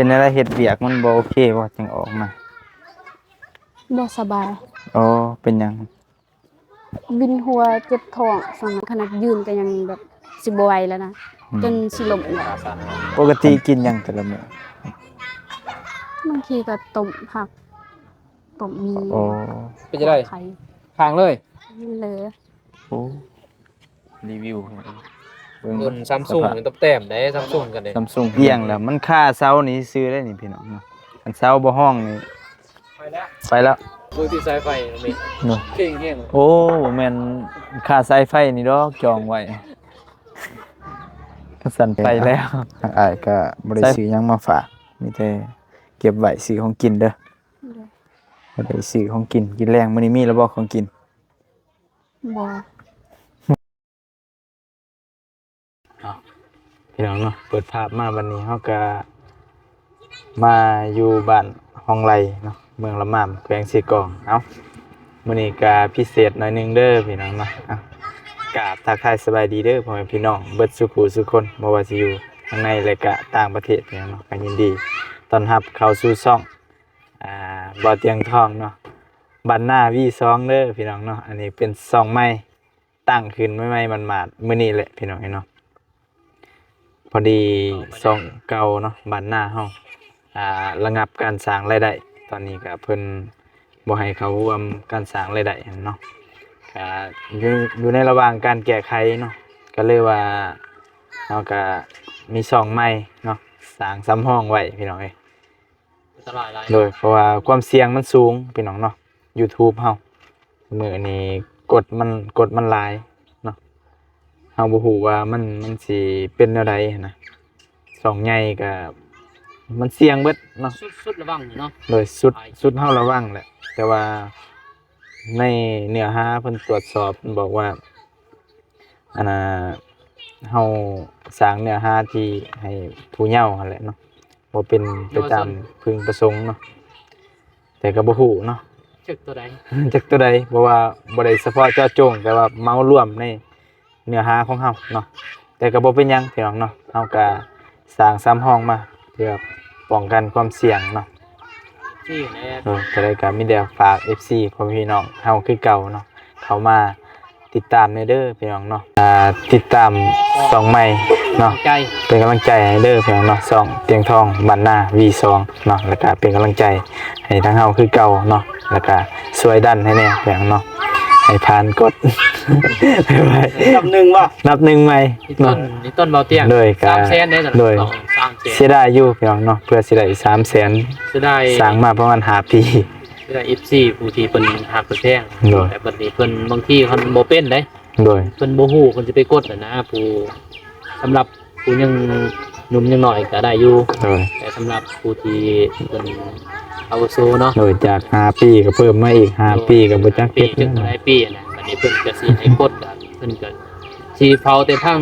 ປັນແນວໃດ ເຮັດວຽກມັນບໍ່ໂອເຄບໍ່ ຈຶ່ງອອກມາ? ບໍ່ສະບາຍ. ອໍ ເປັນຫຍັງ? ວິນຫົວ ເຈັບທ້ອງ ຊ່ວງນັ້ນ ຂະໜາດຢືນກໍຍັງແບບຊິບໍ່ໄຫວແລ້ວນະ ອືມ ຈົນຊິລົ້ມແລ້ວ. ປົກກະຕິກິນຫຍັງແຕ່ລະມື້? ບາງທີກໍຕົ້ມຜັກ ຕົ້ມໝີ່. ອໍ ເປັນຈັ່ງໃດ? ໄຂ່ ຄ້າງເລີຍ? ເລີຍ. ໂອ້ ຣີວິວໃຫ້ເບິ່ງ ເບິ່ງ Samsung ສະພາບ ນີ້ຕ້ອງແຕ້ມເດ້ Samsung ກັນເດ້ Samsung ອຽງແລ້ວ ມັນຄາເສົານີ້ຊື່ເດ້ນີ້ພີ່ນ້ອງເນາະ ຄັນເສົາບໍ່ຮອງນີ້ ໄປແລ້ວ ໄປແລ້ວ. ເບິ່ງທີ່ສາຍໄຟນີ້ ເນາະ ເຄັ່ງແຮງ. ໂອ້ ບໍ່ແມ່ນຄາສາຍໄຟນີ້ດອກ ຈອງໄວ້ ຄັນຊັ້ນໄປແລ້ວ. ທາງອ້າຍກໍບໍ່ໄດ້ ສາຍ ຊື້ຫຍັງມາຝາກ ມີແຕ່ເກັບໄວ້ຊື້ຂອງກິນເດີ. ໂດຍ ບໍ່ໄດ້ຊື້ຂອງກິນ ກິນແລງ. ມື້ນີ້ມີແລ້ວບໍ່ຂອງກິນ? ບໍ່. ເອົາ ພີ່ນ້ອງເນາະ ເປີດພາບມາບັດນີ້ ເຮົາກະມາຢູ່ບ້ານຮ່ອງໄລເນາະ ເມືອງລະມາມ ແຂວງເຊກອງ. ເອົ້າ ມື້ນີ້ກະພິເສດໜ້ອຍໜຶ່ງເດີພີ່ນ້ອງເນາະ. ເອົ້າ ກາບທັກທາຍສະບາຍດີເດີ ພໍ່ແມ່ພີ່ນ້ອງເບິດສູ່ຜູ້ສູ່ຄົນ ບໍ່ວ່າຊິຢູ່ທາງໃນ ແລະ ກະຕ່າງປະເທດ ພີ່ນ້ອງເນາະ. ກະຍິນດີຕ້ອນຮັບເຂົ້າສູ່ຊ່ອງ ອ່າ ບ່າວຕຽງທອງເນາະ ບ້ານນາ ວີສອງ ເດີພີ່ນ້ອງເນາະ. ອັນນີ້ເປັນຊ່ອງໃໝ່ ຕັ້ງຂຶ້ນໃໝ່ໆ ໝາດໆ ມື້ນີ້ແຫຼະພີ່ນ້ອງເອີຍເນາະ. ພໍດີຊ່ອງເກົ່າເນາະ ບ້ານນາເຮົາ ອ່າ ລະງັບການສ້າງລາຍໄດ້ ຕອນນີ້ກະເພິ່ນບໍ່ໃຫ້ເຂົ້າຮ່ວມການສ້າງລາຍໄດ້ຫັ້ນເນາະ ກະຢູ່ ຢູ່ໃນລະຫວ່າງການແກ້ໄຂເນາະ ກະເລີຍວ່າເຮົາກະມີຊ່ອງໃໝ່ເນາະ ສ້າງສຳຮອງໄວ້ພີ່ນ້ອງເອີຍ. ອັນຕະລາຍຫຼາຍ ໂດຍ ເພາະວ່າຄວາມສ່ຽງມັນສູງພີ່ນ້ອງເນາະ YouTube ເຮົາ ມື້ນີ້ກົດມັນ ກົດມັນຫຼາຍເນາະ ເຮົາບໍ່ຮູ້ວ່າມັນ ມັນຊິເປັນແນວໃດຫັ້ນນະ. ຊ່ອງໃຫຍ່ກະມັນສ່ຽງເບິດເນາະ ສຸດ ສຸດລະວັງເນາະ ໂດຍ ສຸດ ສຸດເຮົາລະວັງແຫຼະ ແຕ່ວ່າໃນເນື້ອຫາເພິ່ນຕວດສອບ ເພິ່ນບອກວ່າ ອັນນ່າ ເຮົາສ້າງເນື້ອຫາທີ່ໃຫ້ຜູ້ເຍົາຫັ້ນແຫຼະເນາະ ບໍ່ເປັນໄປຕາມເພິ່ງປະສົງເນາະ ແຕ່ກໍບໍ່ຮູ້ເນາະ ຈັກຕົວໃດ ຈັກຕົວໃດ ເພາະວ່າບໍ່ໄດ້ສະເພາະເຈາະຈົງ ແຕ່ວ່າເໝົາລວມໃນເນື້ອຫາຂອງເຮົາເນາະ. ແຕ່ກໍບໍ່ເປັນຫຍັງພີ່ນ້ອງເນາະ ເຮົາກໍສ້າງສຳຮອງມາ ເພື່ອປ້ອງກັນຄວາມສ່ຽງເນາະ. ເອີ ຈັ່ງໃດກໍມີແຕ່ຝາກ ເອັຟຊີ ພໍ່ແມ່ພີ່ນ້ອງເຮົາຄືເກົ່າເນາະ ເຂົ້າມາຕິດຕາມແດ່ເດີພີ່ນ້ອງເນາະ ອ່າ ຕິດຕາມຊ່ອງໃໝ່ເນາະ ໃຈ ເປັນກຳລັງໃຈໃຫ້ເດີພີ່ນ້ອງເນາະ ຊ່ອງຕຽງທອງບ້ານນາ ວີສອງ ເນາະ ແລ້ວກໍເປັນກຳລັງໃຈໃຫ້ທາງເຮົາຄືເກົ່າເນາະ ແລ້ວກໍຊ່ວຍດັນໃຫ້ແດ່ພີ່ນ້ອງເນາະ ໃຫ້ຜ່ານກົດ ນັບໜຶ່ງບໍ່ ນັບໜຶ່ງໃໝ່ ນີ້ຕົ້ນ ເນາະ ນີ້ຕົ້ນເບົາຕຽງ ໂດຍ ສາມແສນເດ້ ໂດຍ ສາມແສນ ເສຍດາຍຢູ່ພີ່ນ້ອງເນາະ ເພື່ອຊິໄດ້ສາມແສນ ເສຍດາຍ ສ້າງມາປະມານຫ້າປີ ເສຍດາຍ ເອັຟຊີ ຜູ້ທີ່ເພິ່ນຮັກເພິ່ນແພງ ໂດຍ ແຕ່ບັດນີ້ເພິ່ນບາງທີເພິ່ນບໍ່ເປັນເດ້ ໂດຍ ເພິ່ນບໍ່ຮູ້ເພິ່ນຊິໄປກົດຫັ້ນນະ ຜູ້ ສຳລັບຜູ້ຍັງໜຸ່ມຍັງນ້ອຍກໍໄດ້ຢູ່ ໂດຍ ແຕ່ສຳລັບຜູ້ທີ່ເພິ່ນອາວຸໂສເນາະ ໂດຍ ຈາກຫ້າປີກໍເພີ່ມມາອີກຫ້າ ໂດຍ ປີກໍບໍ່ຈັກເຮັດ ປີ ຈັ່ງຫຼາຍປີນະ ບັດນີ້ເພິ່ນກໍຊິໃຫ້ກົດ ເພິ່ນກໍຊິເຝົ້າແຕ່ທາງ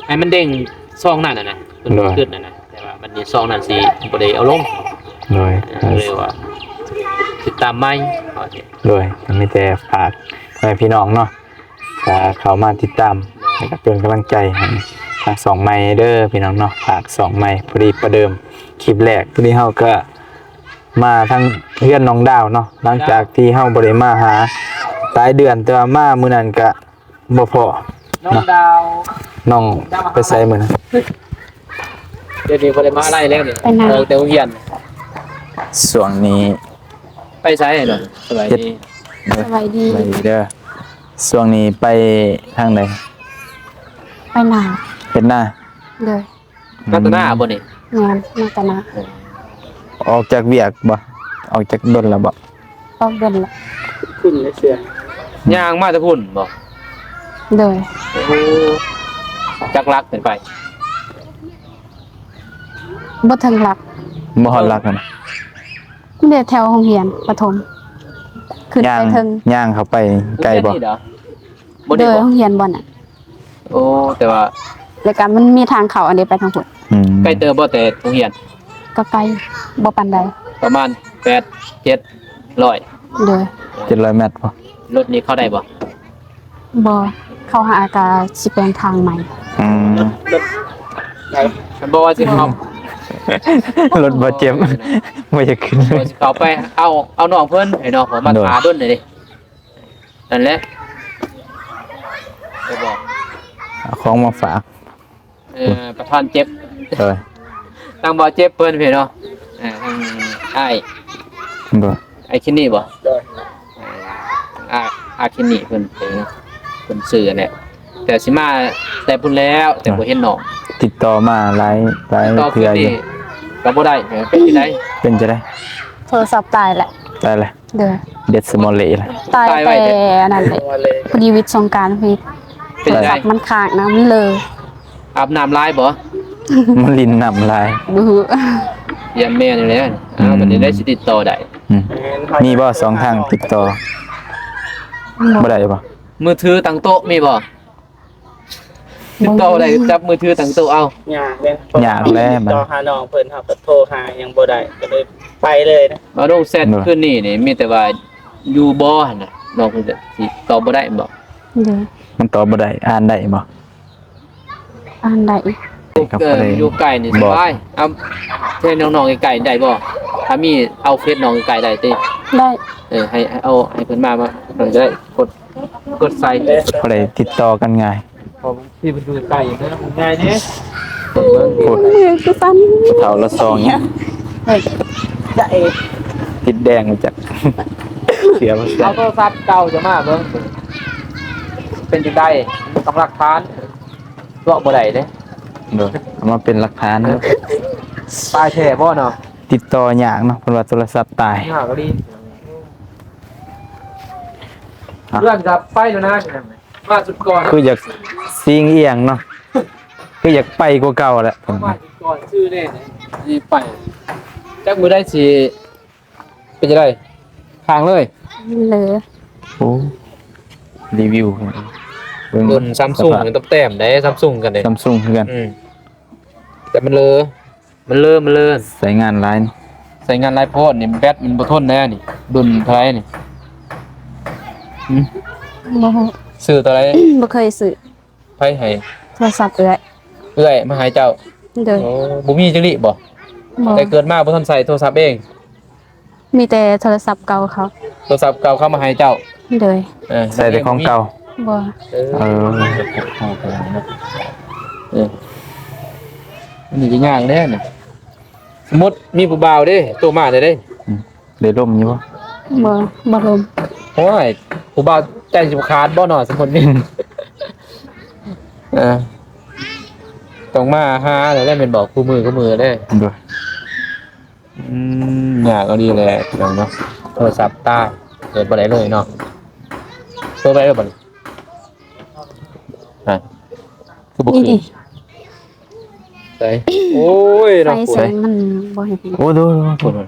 ໃຫ້ມັນເດ້ງຊ່ອງນັ້ນນະ ເພິ່ນ ໂດຍ ຄິດນະ ແຕ່ວ່າບັດນີ້ຊ່ອງນັ້ນຊິບໍ່ໄດ້ເອົາລົງ ໂດຍ ເລີຍວ່າຕິດຕາມໃໝ່ ໂດຍ ກໍມີແຕ່ຝາກໃຫ້ພີ່ນ້ອງເນາະ ກໍເຂົ້າມາຕິດຕາມ ແລ້ວກໍເປັນກຳລັງໃຈໃຫ້ທາງຊ່ອງໃໝ່ເດີພີ່ນ້ອງເນາະ ຝາກຊ່ອງໃໝ່ ພໍດີປະເດີມຄລິບແລກ ພໍດີເຮົາກໍມາທາງເຮືອນນ້ອງດາວເນາະ ຫຼັງຈາກທີ່ເຮົາບໍ່ໄດ້ມາຫາຫຼາຍເດືອນ ແຕ່ວ່າມາມື້ນັ້ນກໍ ບໍ່ພໍ້ ນ້ອງ ເນາະ ດາວ ນ້ອງໄປໃສມື້ນັ້ນ? ດຽວນີ້ບໍ່ໄດ້ມາໄລແລ້ວນີ້ ໄປນາ ອອກແຕ່ໂຮງຮຽນ ຊ່ວງນີ້ ໄປໃສເນາະ? ສະບາຍດີ ເຮັດ ສະບາຍດີ ສະບາຍດີເດີ ຊ່ວງນີ້ໄປທາງໃດ? ໄປນາ ເຮັດນາ ໂດຍ ມາແຕ່ນາບໍ່ນີ້? ແມ່ນ ມາແຕ່ນາ ເອີ ອອກຈາກວຽກບໍ່? ອອກຈາກດົນແລ້ວບໍ່? ອອກດົນແລ້ວ ຂຶ້ນເລີຍເຊື່ອ ຍ່າງມາແຕ່ພຸ້ນບໍ່? ໂດຍ ໂອ້ ຈັກຫຼັກຂຶ້ນໄປ? ບໍ່ເຖິງຫຼັກ ບໍ່ຮອດຫຼັກຫັ້ນ ເດ້ແຖວໂຮງຮຽນປະຖົມ ຂຶ້ນໄປເທິງ ຍ່າງເຂົ້າໄປໄກບໍ່? ໂຮງຮຽນນີ້ເດີ ບໍ່ໄດ້ ໂດຍ ບໍ່ ໂຮງຮຽນບ່ອນນັ້ນ ໂອ້ ແຕ່ວ່າ ແລ້ວກໍມັນມີທາງເຂົ້າອັນເດໄປທາງພຸ້ນ ອືມ ໄກເຕີບບໍ່ແຕ່ໂຮງຮຽນ? ກໍໄກ ບໍ່ປານໃດ ປະມານແປດ ເຈັດຮ້ອຍ ໂດຍ ເຈັດຮ້ອຍແມັດບໍ່? ລົດນີ້ເຂົ້າໄດ້ບໍ່? ບໍ່ ເຂົ້າຫາກໍຊິແປງທາງໃໝ່ ອືມ ຄັນບໍ່ວ່າຊິເຂົ້າ ລົດບໍ່ເຈັບ ບໍ່ຢາກຂຶ້ນເລີຍ ເຂົາໄປເອົາ ເອົານ້ອງເພິ່ນໃຫ້ນ້ອງເຂົາມາ ໂດຍ ຖ້າດົນເດ້ ນັ້ນແຫຼະ ໄດ້ບອກ ເອົາຂອງມາຝາກ ເອີ ປະທານເຈັບ ໂດຍ ທາງບ່າວເຈັບເພິ່ນພີ້ເນາະ ເອີ ທາງອ້າຍ ໂດຍ ອ້າຍຄິນນີ້ບໍ່? ໂດຍ ອ້າຍ ອ້າຍຄິນນີ້ເພິ່ນເນາະ ເພິ່ນຊື່ອັນນີ້ ແຕ່ຊິມາແຕ່ພຸ້ນແລ້ວ ແຕ່ບໍ່ເຫັນນ້ອງ ຕິດຕໍ່ມາຫຼາຍ ຫຼາຍເທື່ອຢູ່ ກໍບໍ່ໄດ້ ເປັນຈັ່ງໃດ? ເປັນຈັ່ງໃດ? ໂທລະສັບຕາຍແຫຼະ ຕາຍແລ້ວ ໂດຍ ເດັດສະມໍເລລະ ຕາຍແຕ່ອັນນັ້ນເດ້ ພໍດີວິດສົງການພີ້ ເປັນຈັ່ງໃດ? ໂທລະສັບມັນຄ້າງນະ ມັນເລີ ອາບນ້ຳຫຼາຍບໍ່? ມັນຫຼິ້ນນ້ຳຫຼາຍ ບໍ່ຮູ້ ຢ້ານແມ່ນຢູ່ແລ້ວ ອ້າວ ບັດນີ້ໄດ້ຊິຕິດຕໍ່ໄດ້ ອືມ ມີບໍ່ຊ່ອງທາງຕິດຕໍ່? ບໍ່ໄດ້ບໍ່? ມືຖືຕັ້ງໂຕະມີບໍ່? ຕິດຕໍ່ບໍ່ໄດ້ ຈັບມືຖືຕັ້ງໂຕະເອົາ ຍາກເດ້ ຍາກແລ້ວ ຕິດຕໍ່ຫານ້ອງເພິ່ນ ເຮົາກໍໂທຫາຍັງບໍ່ໄດ້ ກໍເລີຍໄປເລີຍນະ ມາລົງແຊັດ ໂດຍ ຄືນນີ້ນີ້ ມີແຕ່ວ່າຢູ່ບໍ່ຫັ້ນນະ ນ້ອງເພິ່ນຊິຕອບບໍ່ໄດ້ແມ່ນບໍ່? ໂດຍ ມັນຕອບບໍ່ໄດ້ ອ່ານໄດ້ບໍ່? ອ່ານໄດ້ ເອີ ຢູ່ໃກ້ນີ້ສະບາຍ ເອົາແທ້ນ້ອງໆໃກ້ໆໄດ້ບໍ່? ຖ້າມີເອົາເຟສນ້ອງໃກ້ໆໄດ້ຕິ? ໄດ້ ເອີ ໃຫ້ ໃຫ້ເອົາ ໃຫ້ເພິ່ນມາ ມາ ມັນຈະໄດ້ກົດ ກົດໃສ່ ບໍ່ໄດ້ຕິດຕໍ່ກັນງ່າຍ ເພາະທີ່ເພິ່ນຢູ່ໃກ້ເດີ ງ່າຍເດ້ ເບິ່ງ ເມືອງຄືກັນ ຜູ້ເຖົ້າລະຊອງ ເອີ ຈະເອ ຕິດແດງຈັກ ເສຍບໍ່ເສຍ ເອົາໂທລະສັບເກົ່າຈະມາເບິ່ງ ເປັນຈັ່ງໃດ? ຕ້ອງຫຼັກຖານ ຕົວະບໍ່ໄດ້ເດ້ ໂດຍ ເອົາມາເປັນຫຼັກຖານ ຕາຍແທ້ບໍ່ເນາະ? ຕິດຕໍ່ຍາກເນາະ ເພິ່ນວ່າໂທລະສັບຕາຍ ຍາກອີ່ຫຼີ ອ່ະ ເພື່ອນກັບໄປແລ້ວນະ ມາສຸດກ່ອນ ຄືຢາກຊິງອີ່ຫຍັງເນາະ ຄືຢາກໄປກວ່າເກົ່າແຫຼະ ມາສຸດກ່ອນຊື່ແນ່ ຊິໄປ ຈັກມື້ໃດຊິ ເປັນຈັ່ງໃດ? ຄ້າງເລີຍ ເລີ ໂອ້ ຣີວິວເບິ່ງ ລຸ້ນຊຳຊຸງ ເບິ່ງ ແຕ້ມໆໄດ໋ ຊຳຊຸງກັນເດ້ ຊຳຊຸງຄືກັນ ອືມ ແຕ່ມັນເລີ ມັນເລີ ມັນເລີ ໃຊ້ງານຫຼາຍ ໃຊ້ງານຫຼາຍໂພດນີ້ ແບັດມັນບໍ່ທົນແດ່ນີ້ ລຸ້ນເທົ່າໃດນີ້? ຫືມ ບໍ່ຮູ້ ຊື້ເທົ່າໃດ? ບໍ່ເຄີຍຊື້ ໃຜໃຫ້? ໂທລະສັບເອື້ອຍ ເອື້ອຍມາໃຫ້ເຈົ້າ ໂດຍ ໂອ້ ບໍ່ມີຈັກລິບໍ່? ບໍ່ ແຕ່ເກີດມາບໍ່ທັນໃຊ້ໂທລະສັບເອງ ມີແຕ່ໂທລະສັບເກົ່າເຂົາ ໂທລະສັບເກົ່າເຂົາມາໃຫ້ເຈົ້າ ໂດຍ ເອີ ໃຊ້ແຕ່ຂອງເກົ່າ ບໍ່ ເອີ ເອີ ເອີ ອັນນີ້ກໍຍາກແດ່ນະ ສົມມຸດມີຜູ້ບ່າວເດ້ ໂຕມາແລ້ວເດ້ ອືມ ໄດ້ລົມຢູ່ບໍ່? ບໍ່ ບໍ່ລົມ ໂອ້ຍ ຜູ້ບ່າວໃຈຊິບໍ່ຂາດບໍ່ເນາະ ສົມມຸດນີ້ ເອີ ຕ້ອງມາຫາແລ້ວແຫຼະແມ່ນບໍ່? ຄູ່ມື້ ຄູ່ມື້ເດ້ ໂດຍ ອືມ ຍາກອີ່ຫຼີແຫຼະພີ່ນ້ອງເນາະ ໂທລະສັບຕາຍ ເປີດບໍ່ໄດ້ເລີຍເນາະ ເປີດບໍ່ໄດ້ເລີຍບັດນີ້ ຮະ ຄືບໍ່ຂຶ້ນ ນີ້ ໃສ ໂອ້ຍເນາະ ໄຟແສງມັນບໍ່ເຫັນ ໂອ້ ໂດ ໂດ ໂດ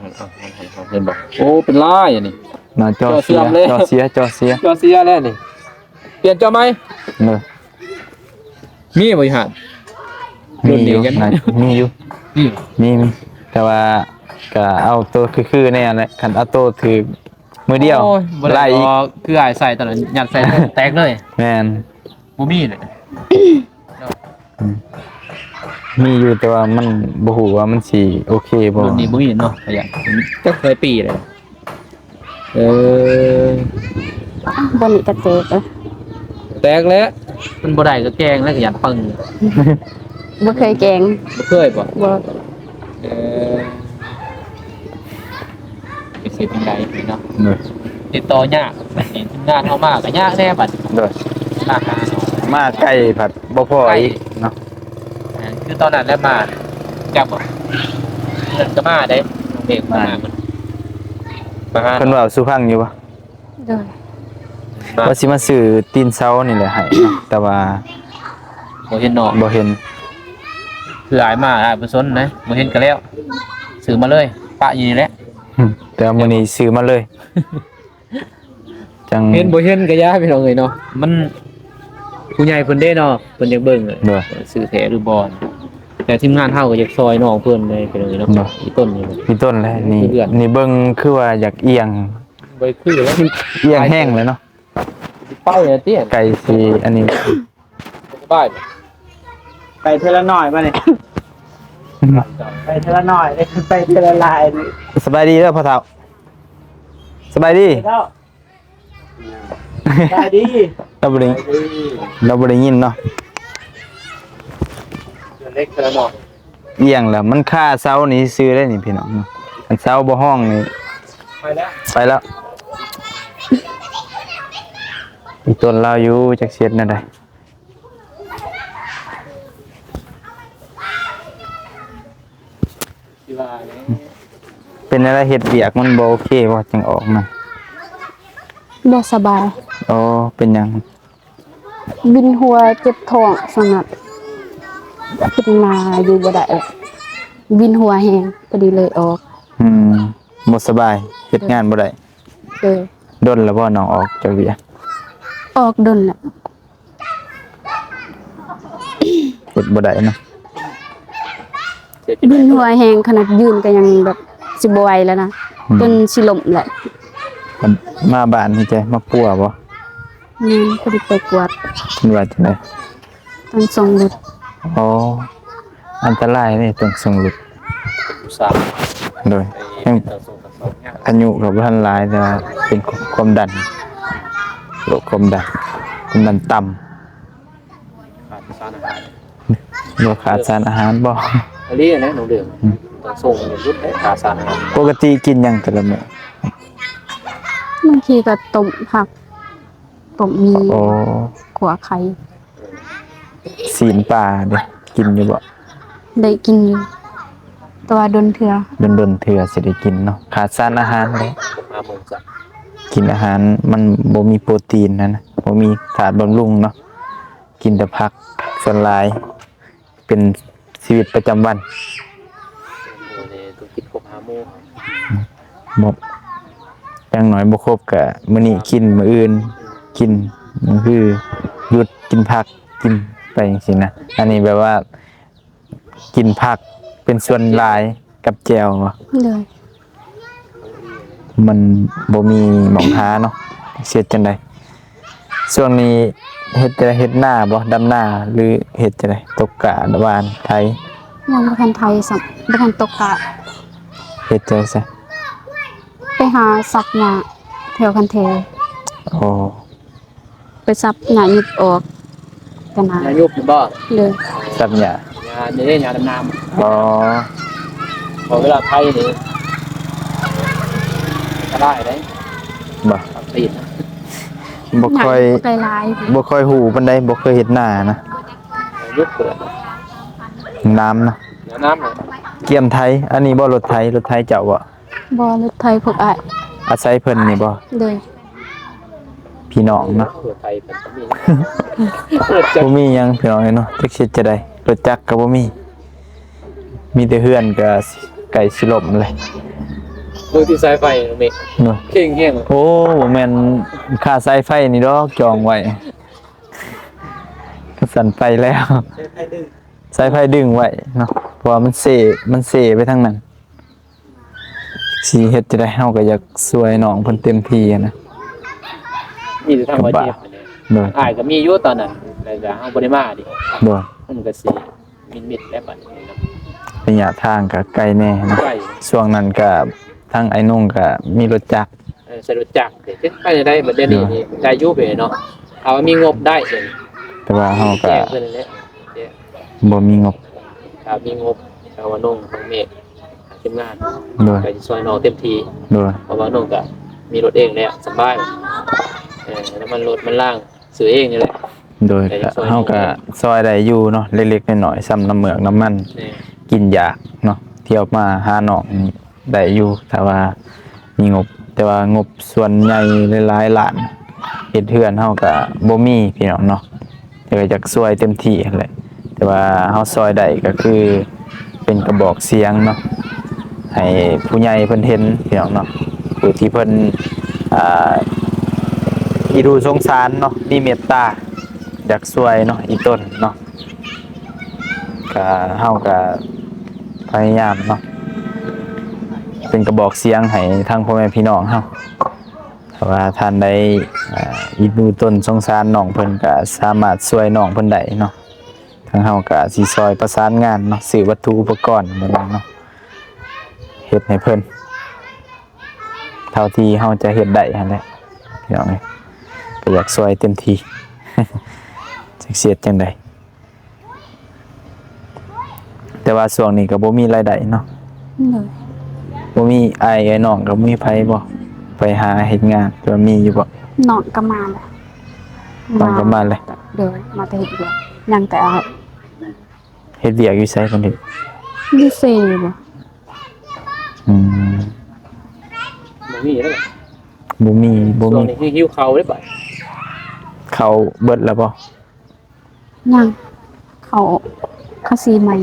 ເຫັນບໍ່? ໂອ້ ເປັນລາຍອັນນີ້ ໜ້າຈໍເສຍ ຈໍເສຍ ຈໍເສຍ ຈໍເສຍແລ້ວນີ້ ປ່ຽນຈໍໃໝ່ ເອີ ມີບໍ່ຢູ່ຫັ້ນ? ມີຢູ່ ລຸ້ນນີ້ຍັງ ມີຢູ່ ມີ ມີ ມີ ແຕ່ວ່າກະເອົາໂຕຄືໆແນ່ແຫຼະ ຄັນເອົາໂຕຖືກ ມື້ດຽວ ໂອ້ຍ ບໍ່ໄດ້ ໄລ່ອີກ ດອກ ຄືອ້າຍໃສ່ຕອນນັ້ນ ຍັດໃສ່ແຕກເລີຍ ແມ່ນ ບໍ່ມີເລີຍ ອືມ ມີຢູ່ ແຕ່ວ່າມັນບໍ່ຮູ້ວ່າມັນຊິໂອເຄບໍ່ ລຸ້ນນີ້ບໍ່ມີເນາະ ຂະຫຍັນ ຈັກຫຼາຍປີແລ້ວ ເອີ ບ່ອນນີ້ກະແຕກແລ້ວ ແຕກແລ້ວ ມັນບໍ່ໄດ້ກະແກງແລ້ວ ຂະຫຍັນປຶ້ງ ບໍ່ເຄີຍແກງ ບໍ່ເຄີຍບໍ່? ບໍ່ ເອີ ໄປເຮັດຈັ່ງໃດເນາະ ໂດຍ ຕິດຕໍ່ຍາກ ບັດນີ້ທີມງານເຮົາມາກໍຍາກແດ່ບັດນີ້ ໂດຍ ມາຫາເນາະ ມາໄກພັດບໍ່ພໍອີກເນາະ ແມ່ນ ຄືຕອນນັ້ນແຫຼະມາ ຈັກບໍ່ ເພິ່ນກໍມາເດ້ ນ້ອງເອກມາ ມາ ມາຫາ ເພິ່ນເວົ້າສູ່ຟັງຢູ່ບໍ່? ໂດຍ ວ່າຊິມາຊື້ຕີນເສົານີ້ແຫຼະໃຫ້ເນາະ ແຕ່ວ່າບໍ່ເຫັນເນາະ ບໍ່ເຫັນ ຄືອ້າຍມາ ອ້າຍບໍ່ສົນນະ ບໍ່ເຫັນກໍແລ້ວ ຊື້ມາເລີຍ ປະຢູ່ນີ້ແຫຼະ ແຕ່ວ່າມື້ນີ້ຊື້ມາເລີຍ ຈັ່ງ ເຫັນບໍ່ເຫັນກໍຢ່າ ພີ່ນ້ອງເອີຍເນາະ ມັນ ຜູ້ໃຫຍ່ເພິ່ນເດ້ເນາະ ເພິ່ນຢາກເບິ່ງ ໂດຍ ຊື້ແທ້ຫຼືບໍ່ ແຕ່ທີມງານເຮົາກໍຢາກຊ່ອຍນ້ອງເພິ່ນເດ້ ພີ່ນ້ອງເອີຍເນາະ ໂດຍ ອີຕົ້ນນີ້ ອີຕົ້ນແຫຼະ ນີ້ ຄືເພື່ອນ ນີ້ເບິ່ງຄືວ່າຢາກອຽງ ບໍ່ໄດ້ຄືແລ້ວ ອຽງແຮງເລີຍເນາະ ໄປແລ້ວຕິ ໄກ່ຊິອັນນີ້ ສະບາຍ ໄປເທື່ອລະໜ້ອຍບາດນີ້ ໄປເທື່ອລະໜ້ອຍ ໄປເທື່ອລະຫຼາຍ. ສະບາຍດີເດີພໍ່ເຖົ້າ. ສະບາຍດີ. ສະບາຍດີ. ລາວບໍ່ໄດ້ ລາວບໍ່ໄດ້ຍິນເນາະ. ເລັກເທື່ອລະໜ້ອຍ. ອຽງລະ ມັນຄາເສົານີ້ຊື່ເດ້ນີ້ພີ່ນ້ອງ. ຄັນເສົາບໍ່ຮ້ອງນີ້ ໄປແລ້ວ ໄປແລ້ວ. ອີ່ຕົນລາວຢູ່ ຈັກຊິເຮັດແນວໃດ. ຊິວ່າແຫຼະ. ເປັນແນວໃດ ເຮັດວຽກມັນບໍ່ໂອເຄບໍ່ ຈຶ່ງອອກມາ? ບໍ່ສະບາຍ. ອໍ ເປັນຫຍັງ? ວິນຫົວ ເຈັບທ້ອງ ສະຫງັກ ເປັນມາຢູ່ບໍ່ໄດ້ ວິນຫົວແຮງ ພໍດີເລີຍອອກ. ອືມ ບໍ່ສະບາຍ ເຮັດງານບໍ່ໄດ້. ໂດຍ. ດົນແລ້ວບໍ່ນ້ອງອອກຈາກວຽກ? ອອກດົນແລ້ວ. ເຮັດບໍ່ໄດ້ເນາະ. ວິນຫົວແຮງ ຂະໜາດຢືນກໍຍັງແບບຊິບໍ່ໄຫວແລ້ວນະ. ອືມ ຈົນຊິລົ້ມແຫຼະ. ມາບ້ານນີ້ໃຈ ມາປົວບໍ່? ແມ່ນ ພໍດີໄປກວດ. ເພິ່ນວ່າຈັ່ງໃດ? ຕ້ອງສົ່ງຫຼຸດ. ອໍ ອັນຕະລາຍເດ້ ຕ້ອງສົ່ງຫຼຸດ. ໂດຍ. ອາຍຸກໍບໍ່ທັນຫຼາຍ ແຕ່ວ່າເປັນຄວາມດັນ ໂລກຄວາມດັນ ຄວາມດັນຕ່ຳ. ຂາດສານອາຫານ. ບໍ່ຂາດສານອາຫານບໍ່? ອີ່ຫຼີແຫຼະນ້ອງເດີມ. ອືມ ຕ້ອງສົ່ງຫຼຸດເດ້ ຂາດສານອາຫານ. ປົກກະຕິກິນຫຍັງແຕ່ລະມື້? ບາງທີກໍຕົ້ມຜັກ ຕົ້ມໝີ່. ອໍ ຂົ້ວໄຂ່. ຊີ້ນປາເດ ກິນຢູ່ບໍ່? ໄດ້ກິນຢູ່ ແຕ່ວ່າດົນເທື່ອ. ດົນໆເທື່ອຊິໄດ້ກິນເນາະ. ຂາດສານອາຫານເດ້. ກິນອາຫານມັນບໍ່ມີໂປຣຕີນຫັ້ນນະ ບໍ່ມີທາດບຳລຸງເນາະ. ກິນແຕ່ຜັກສ່ວນຫຼາຍ ເປັນຊີວິດປະຈຳວັນ. ໂດຍ ຕ້ອງກິນຄົບຫ້າໝູ່. ບໍ່ ຢ່າງໜ້ອຍບໍ່ຄົບກະມື້ນີ້ກິນ ມື້ອື່ນກິນ ມັນຄືຢຸດກິນຜັກ ກິນໄປຈັ່ງຊີ້ນະ. ອັນນີ້ແບບວ່າກິນຜັກເປັນສ່ວນຫຼາຍກັບແຈ່ວບໍ? ໂດຍ. ມັນບໍ່ມີໝ່ອງຫາເນາະ ຊິເຮັດຈັ່ງໃດ? ຊ່ວງນີ້ເຮັດ ເຮັດນາບໍ່? ດຳນາ ຫຼື ເຮັດຈັ່ງໃດ? ຕົກກ້າ ຫວ່ານ ໄຖ? ຍັງບໍ່ທັນໄຖຊ້ຳ ບໍ່ທັນຕົກກ້າ. ເຮັດຈັ່ງໃດຊະ? ໄປຫາສັບຫຍ້າແຖວຄັນເທ. ອໍ. ໄປສັບຫຍ້າຍຸບອອກ ກໍນາ. ຫຍ້າຍຸບນີ້ບໍ່? ໂດຍ. ສັບຫຍ້າ ຫຍ້ານີ້ເດ້ ຫຍ້າດຳນາ. ອໍ. ເພາະເວລາໄຖນີ້ອັນຕະລາຍເດ້. ບໍ່ ຕັບຕີນ. ບໍ່ຄ່ອຍ ບໍ່ຄ່ອຍຮູ້ປານໃດ ບໍ່ເຄີຍເຮັດນານະ. ຫຍ້າຍຸບເກີດ ນາມນະ ນາມນະ. ກຽມໄຖ ອັນນີ້ບໍ່ ລົດໄຖ ລົດໄຖເຈົ້າບໍ່? ບໍ່ ລົດໄຖພວກອ້າຍ. ອາໄສເພິ່ນນີ້ບໍ່? ໂດຍ. ພີ່ນ້ອງເນາະ ລົດໄຖເພິ່ນກໍມີ ບໍ່ມີຫຍັງພີ່ນ້ອງເອີຍເນາະ ຈັກຊິເຮັດຈັ່ງໃດ ລົດຈັກກໍບໍ່ມີ ມີແຕ່ເຮືອນກໍໃກ້ຊິລົ້ມແລ້ວ. ເບິ່ງທີ່ສາຍໄຟເນາະ ເນາະ ເຄັ່ງແຮງ. ໂອ້ ບໍ່ແມ່ນຄ່າສາຍໄຟນີ້ດອກ ຈອງໄວ້ ຄັນຊັ້ນໄປແລ້ວ ສາຍໄຟດຶງ ສາຍໄຟດຶງໄວ້ເນາະ ເພາະວ່າມັນເຊ ມັນເຊໄປທາງນັ້ນ. ຊິເຮັດຈັ່ງໃດ ເຮົາກໍຢາກຊ່ວຍນ້ອງເພິ່ນເຕັມທີ່ນະ. ມີແຕ່ທາງວ່າເຈັບ. ໂດຍ. ອ້າຍກໍມີຢູ່ຕອນນັ້ນ ແລ້ວກໍເຮົາບໍ່ໄດ້ມາເດ້. ໂດຍ. ມັນກໍຊິມິດໆແລ້ວບັດນີ້ເນາະ ໄລຍະທາງກໍໄກແດ່ເນາະ. ໄກ. ຊ່ວງນັ້ນກໍທາງອ້າຍນົງກໍມີລົດຈັກ. ເອີ ໃສ່ລົດຈັກເດ້ ໄປໄດ້ບັດດຽວນີ້. ໂດຍ. ໄດ້ຢູ່ເບເນາະ ຖ້າວ່າມີງົບໄດ້. ແຕ່ວ່າເຮົາກໍ ແຈ້ງເພິ່ນນັ້ນແຫຼະ ແຈ້ງ ບໍ່ມີງົບ. ຖ້າມີງົບ ທາງວ່ານ້ອງ ທາງແມ່ ທາງທີມງານ ໂດຍ ກໍຊິຊ່ວຍນ້ອງເຕັມທີ່. ໂດຍ. ເພາະວ່ານ້ອງກໍມີລົດເອງແລ້ວ ສະບາຍ ເອີ ນ້ຳມັນລົດ ນ້ຳມັນລາງ ຊື້ເອງນີ້ແຫຼະ. ໂດຍ. ກໍຢາກຊ່ວຍ ເຮົາກໍຊ່ອຍໄດ້ຢູ່ເນາະ ເລັກໆນ້ອຍໆ ສ່ຳນ້ຳເມືອກນ້ຳມັນ ແມ່ນ ກິນຢາກເນາະ ທ່ຽວມາຫານ້ອງນີ້ ໄດ້ຢູ່ ຖ້າວ່າມີງົບ ແຕ່ວ່າງົບສ່ວນໃຫຍ່ຫຼາຍໆລ້ານ ເຮັດເຮືອນເຮົາກໍບໍ່ມີພີ່ນ້ອງເນາະ ແຕ່ກໍຢາກຊ່ວຍເຕັມທີ່ຫັ້ນແຫຼະ ແຕ່ວ່າເຮົາຊ່ອຍໄດ້ກໍຄືເປັນກະບອກສຽງເນາະ ໃຫ້ຜູ້ໃຫຍ່ເພິ່ນເຫັນພີ່ນ້ອງເນາະ ຜູ້ທີ່ເພິ່ນ ອ່າ ອີ່ດູສົງສານເນາະ ມີເມດຕາ ຢາກຊ່ວຍເນາະ ອີ່ຕົນເນາະ. ກະ ເຮົາກະພະຍາຍາມເນາະ ເປັນກະບອກສຽງໃຫ້ທາງພໍ່ແມ່ພີ່ນ້ອງເຮົາ ຖ້າວ່າທ່ານໃດ ອ່າ ອີ່ດູຕົນສົງສານນ້ອງເພິ່ນ ກະສາມາດຊ່ວຍນ້ອງເພິ່ນໄດ້ເນາະ. ເ ທາງເຮົາກໍຊິຊ່ອຍປະສານງານເນາະ ຊື້ວັດຖຸອຸປະກອນແບບນັ້ນເນາະ ເຮັດໃຫ້ເພິ່ນ ເທົ່າທີ່ເຮົາຈະເຮັດໄດ້ຫັ້ນແຫຼະພີ່ນ້ອງເອີຍ ກໍຢາກຊ່ວຍເຕັມທີ່ ຈັກຊິເຮັດຈັ່ງໃດ. ແຕ່ວ່າຊ່ວງນີ້ກໍບໍ່ມີລາຍໄດ້ເນາະ. ໂດຍ. ບໍ່ມີອ້າຍເອື້ອຍນ້ອງກໍບໍ່ມີໃຜບໍ່ ໄປຫາເຮັດງານ ຫຼືວ່າມີຢູ່ບໍ່? ນ້ອງກໍມາແລ້ວ. ນ້ອງກໍມາແລ້ວ. ໂດຍ ມາແຕ່ເຮັດວຽກ ຍັງແຕ່ເຮັດວຽກຢູ່ໃສເພິ່ນເຮັດ? ຢູ່ເຊບໍ່? ອືມ ບໍ່ມີແລ້ວ. ບໍ່ມີ ບໍ່ມີ. ຊ່ວງນີ້ຫິວເຂົ້າເດ້ບາດ. ເຂົ້າເບິດແລ້ວບໍ່? ຍັງ ເຂົາ ເຂົາສີໃໝ່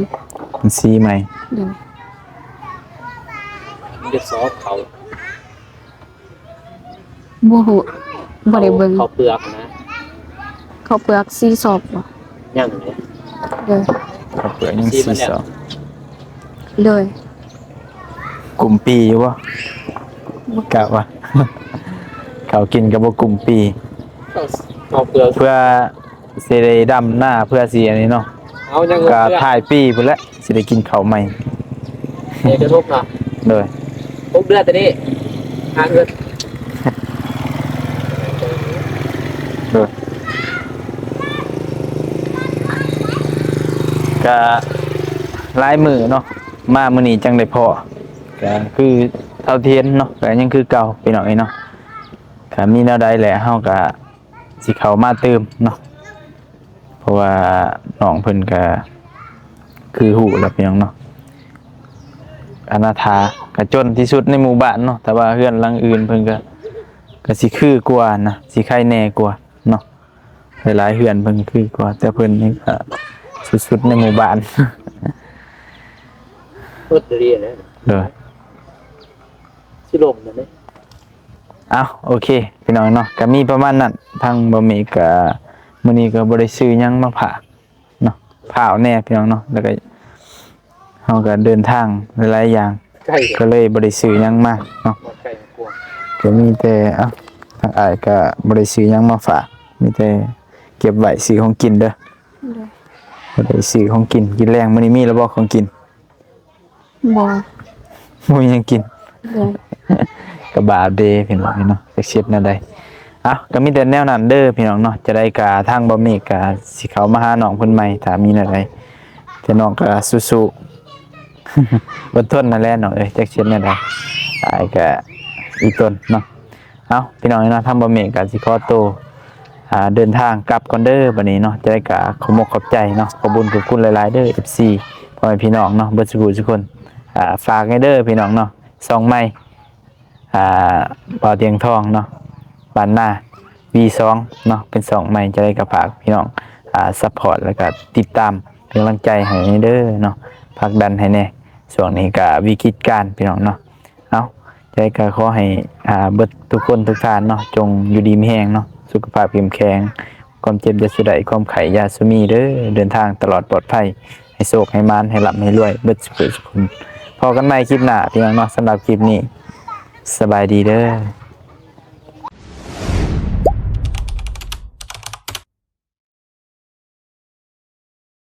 ມັນສີໃໝ່. ໂດຍ. ມັນຈະຊອບເຂົາ ບໍ່ຮູ້ ບໍ່ໄດ້ເບິ່ງ. ເຂົ້າເປືອກນະ ເຂົ້າເປືອກສີຊອບບໍ່? ຍັງເດ້. ໂດຍ. ເຂົ້າເປືອກຍັງສີຊອບ. ໂດຍ. ກຸ້ມປີຢູ່ບໍ່? ບໍ່ ກະວ່າ ເຂົ້າກິນກໍບໍ່ກຸ້ມປີ. ເຂົ້າ ເຂົ້າເປືອກ ເພື່ອຊິໄດ້ດຳນາ ເພື່ອຊິອັນນີ້ເນາະ. ເອົາ ຍັງ ກໍທ້າຍປີພຸ້ນແຫຼະ ຊິໄດ້ກິນເຂົ້າໃໝ່. ເດືອນຫົກເນາະ. ໂດຍ. ຫົກເດືອນຕອນນີ້ຫາເງິນ. ໂດຍ. ກະຫຼາຍມື້ເນາະ ມາມື້ນີ້ຈັ່ງໄດ້ພໍ້ ກະຄືເທົ່າທີ່ເຫັນເນາະ ກະຍັງຄືເກົ່າພີ່ນ້ອງເອີຍເນາະ. ກະມີແນວໃດແຫຼະ ເຮົາກະຊິເຂົ້າມາຕື່ມເນາະ ເພາະວ່ານ້ອງເພິ່ນກະຄືຮູ້ແລ້ວພີ່ນ້ອງເນາະ ອະນາຖາ ກະຈົນທີ່ສຸດໃນໝູ່ບ້ານເນາະ. ແຕ່ວ່າເຮືອນຫຼັງອື່ນເພິ່ນກະ ກະຊິຄືກວ່ານະ ຊິໄຄແນ່ກວ່າເນາະ. ຫຼາຍໆເຮືອນເພິ່ນຄືກວ່າ ແຕ່ເພິ່ນນີ້ກະສຸດໆໃນໝູ່ບ້ານ. ເບິດເລີຍນະ. ໂດຍ. ຊິລົມນັ້ນເດ້. ເອົາ ໂອເຄ ພີ່ນ້ອງເນາະ ກະມີປະມານນັ້ນ. ທາງບ່າວເມກກະ ມື້ນີ້ກະບໍ່ໄດ້ຊື້ຫຍັງມາຝາກເນາະ ພ້າວແນ່ພີ່ນ້ອງເນາະ ແລ້ວກະ ເຮົາກໍເດີນທາງຫຼາຍໆຢ່າງ ໃກ້ ກໍເລີຍບໍ່ໄດ້ຊື້ຫຍັງມາເນາະ. ໃກ້ກວ່າ ກໍມີແຕ່ ເອົ້າ ທາງອ້າຍກໍບໍ່ໄດ້ຊື້ຫຍັງມາຝາກ ມີແຕ່ເກັບໄວ້ຊື້ຂອງກິນເດີ. ໂດຍ. ບໍ່ໄດ້ຊື້ຂອງກິນ ກິນແລງມື້ນີ້ມີແລ້ວບໍ່ຂອງກິນ? ບໍ່ ບໍ່ມີຫຍັງກິນ. ໂດຍ. ກໍບາບເດພີ່ນ້ອງເນາະ ຈັກຊິເຮັດແນວໃດ. ເອົ້າ ກໍມີແຕ່ແນວນັ້ນເດີພີ່ນ້ອງເນາະ ຈະໄດ້ກະທາງບ່າວເມກກະຊິເຂົ້າມາຫານ້ອງເພິ່ນໃໝ່ ຖ້າມີແນວໃດ ແຕ່ນ້ອງກໍສູ້ໆ ອົດທົນນັ້ນແຫຼະນ້ອງເອີຍ ຈັກຊິເຮັດແນວໃດ ອ້າຍກໍອີ່ຕົນເນາະ. ເອົ້າ ພີ່ນ້ອງເນາະ ທາງບ່າວເມກກໍຊິຂໍໂຕ ອ່າ ເດີນທາງກັບກ່ອນເດີບັດນີ້ເນາະ ຈະໄດ້ກະຂອບອົກຂອບໃຈເນາະ ຂອບບຸນຂອບຄຸນຫຼາຍໆເດີ ເອັຟຊີ ພໍ່ແມ່ພີ່ນ້ອງເນາະ ເບິດສູ່ຜູ້ສູ່ຄົນ. ອ່າ ຝາກໃຫ້ເດີພີ່ນ້ອງເນາະ ຊ່ອງໃໝ່ ອ່າ ບ່າວຕຽງທອງເນາະ ບ້ານນາ ວີສອງ ເນາະ ເປັນຊ່ອງໃໝ່ ຈະໄດ້ກໍຝາກພີ່ນ້ອງ ອ່າ ຊັບພອດ ແລ້ວກໍຕິດຕາມເປັນກຳລັງໃຈໃຫ້ແດ່ເດີເນາະ ຜັກດັນໃຫ້ແດ່. ຊ່ວງນີ້ກໍວິກິດການພີ່ນ້ອງເນາະ. ເອົ້າ ຈະໄດ້ກໍຂໍໃຫ້ ອ່າ ເບິດທຸກຄົນທຸກທ່ານເນາະ ຈົ່ງຢູ່ດີມີແຮງເນາະ ສຸຂະພາບເຂັ້ມແຂງ ຄວາມເຈັບຢ່າສູ່ໄດ້ ຄວາມໄຂ້ຢ່າສູ່ມີເດີ ເດີນທາງຕະຫຼອດປອດໄພ ໃຫ້ໂຊກໃຫ້ໝານ ໃຫ້ລ່ຳໃຫ້ລວຍ ເບິດສູ່ຜູ້ສູ່ຄົນ. ພໍ້ກັນໃໝ່ຄລິບໜ້າພີ່ນ້ອງເນາະ ສຳລັບຄລິບນີ້ ສະບາຍດີເດີ.